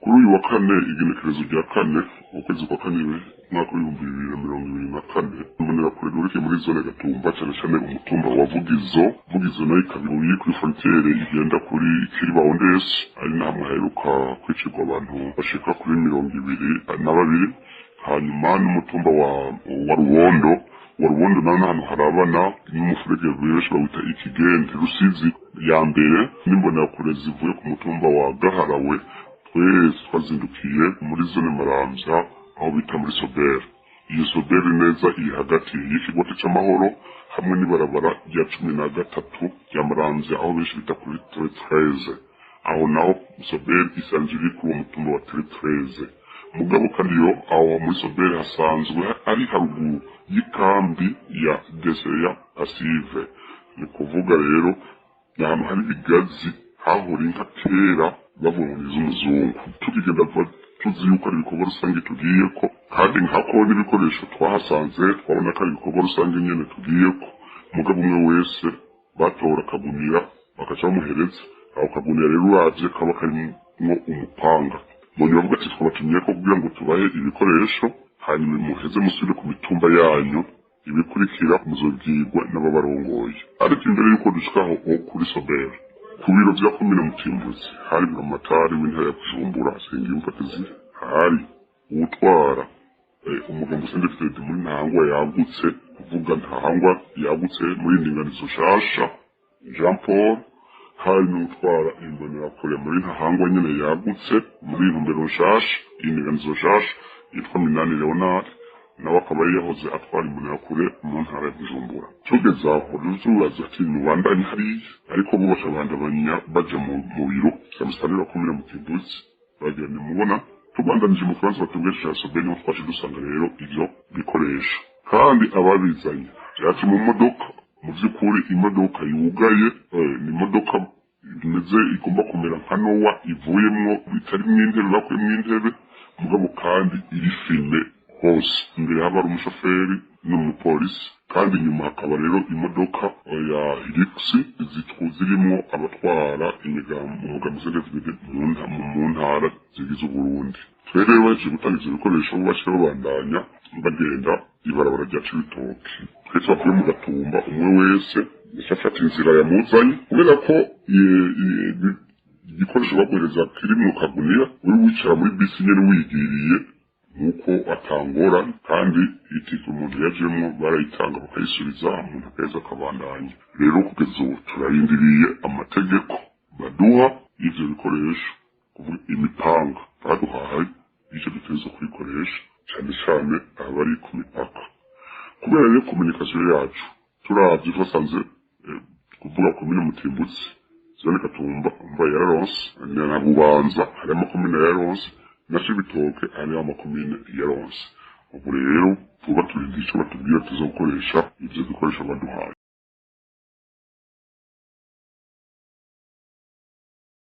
Kuri uyu wa kane, igenekerezo rya 4, ukwezi kwa kane, umwaka w'2024, Imbonerakure duhurikiye muri zone Gatumba, cyane cyane umutumba wa Vugizo. Vugizo nayo ikaba iri kuri frontière igenda kuri Kiriba Ondesi, ari nahamwe haheruka kwicirwa abantu bashika kuri 22. Hanyuma n'umutumba wa Rubondo. Wa Rubondo naho n'ahantu harabana n'umufurege benshi bawita Ikigende Rusizi ya mbere. N'imbonerakure zivuye ku mutumba wa Gaharawe, twese twazindukiye muri zone Maramvya, aho bita muri Soberi. Iyo Soberi neza iri hagati y'ikigwati c'amahoro hamwe n'ibarabara rya 13 rya Maramvya, aho benshi bita kuri 13. Aho naho Soberi isanzwe iri kuri uwo mutumba wa 13. Mugabo kandi yo aho muri Soberi hasanzwe ari haruguru y'ikambi ya DCA Passive. Ni kuvuga rero ni ahantu hari ibigazi, hahora inka kera, bavuga ngo ni iz'umuzungu. Tukigenda tuzi yuko ari ibikorwa rusange tugiyeko, kandi nkako n'ibikoresho twahasanze twabona ko ari ibikorwa rusange nyene tugiyeko. Mugabo umwe wese batora akagunira bakaca bamuhereza. Ako kagunira rero uravye kaba karimwo umupanga. Mu nyuma bavuga ati: "Twabatumyeko kugira ngo tubahe ibikoresho, hanyuma muheze musubire ku mitumba yanyu, ibikurikira muzobwirwa n'ababarongoye." Ariko imbere y'uko dushika aho kuri Soberi, ku biro vya komine Mutimbuzi, hari buramatari w'intara ya Bujumbura Nsengiyumva Desire, hari uwutwara umugambi CNDD-FDD muri Ntahangwa yagutse, kuvuga Ntahangwa yagutse muri indinganizo nshasha, Jean Paul, hari n'utwara Imbonerakure muri Ntahangwa nyene yagutse muri intumbero nshasha, indinganizo nshasha, yitwa Minani Leonard, nawe akaba yari yahoze atwara Imbonerakure mu ntara ya Bujumbura. Tugeze aho rero tubaza ati: "Mubandanye hariya", ariko bo bakabandanya baja mu biro vya musitanteri wa komine Mutimbuzi. Bagira nimubona tubandanije mu kibanza batubwiye ca Sobe, niho twaje dusanga rero ivyo bikoresho. Kandi ababizanye vyaje mu modoka, mu vy'ukuri imodoka yugaye, ni imodoka imeze igomba kumera nka Noah, ivuyemwo, itarimwo intebe, bakuyemwo intebe, mugabo kandi iri fermé hose. Imbere haba hari umushoferi n'umupolisi, kandi inyuma hakaba rero imodoka ya Hilux zirimwo abatwara umugambi CNDD-FDD mu ntara zigize Uburundi. Twe rero bahejeje gutanga ivyo bikoresho, bo baciye babandanya bagenda ibarabara rya Cibitoke. Twe twavuye mu Gatumba, umwe wese yaca afata inzira yamuzanye, kubera ko igikoresho baguhereza kiri mu kagunira, uri wicara muri bisi nyene wigiriye nkuko atangora. Kandi itike umuntu yajemwo barayitanga bakayisubiza, umuntu akaheza akabandanya. Rero kugeza ubu turarindiriye amategeko baduha y'ivyo bikoresho, kuvuga imipanga baduhaye icyo dutegerezwa kuyikoresha, cyane cyane abari ku mipaka. Kubera rero communication yacu, turavye twasanze kuvuga komine Mutimbuzi, zone Gatumba umva yararonse, na Bubanza hari amakomine yararonse, na Cibitoke hari amakomine yaronse. Ubu rero tuba turindiriye ico batubwira tuzokoresha ivyo bikoresho baduhaye.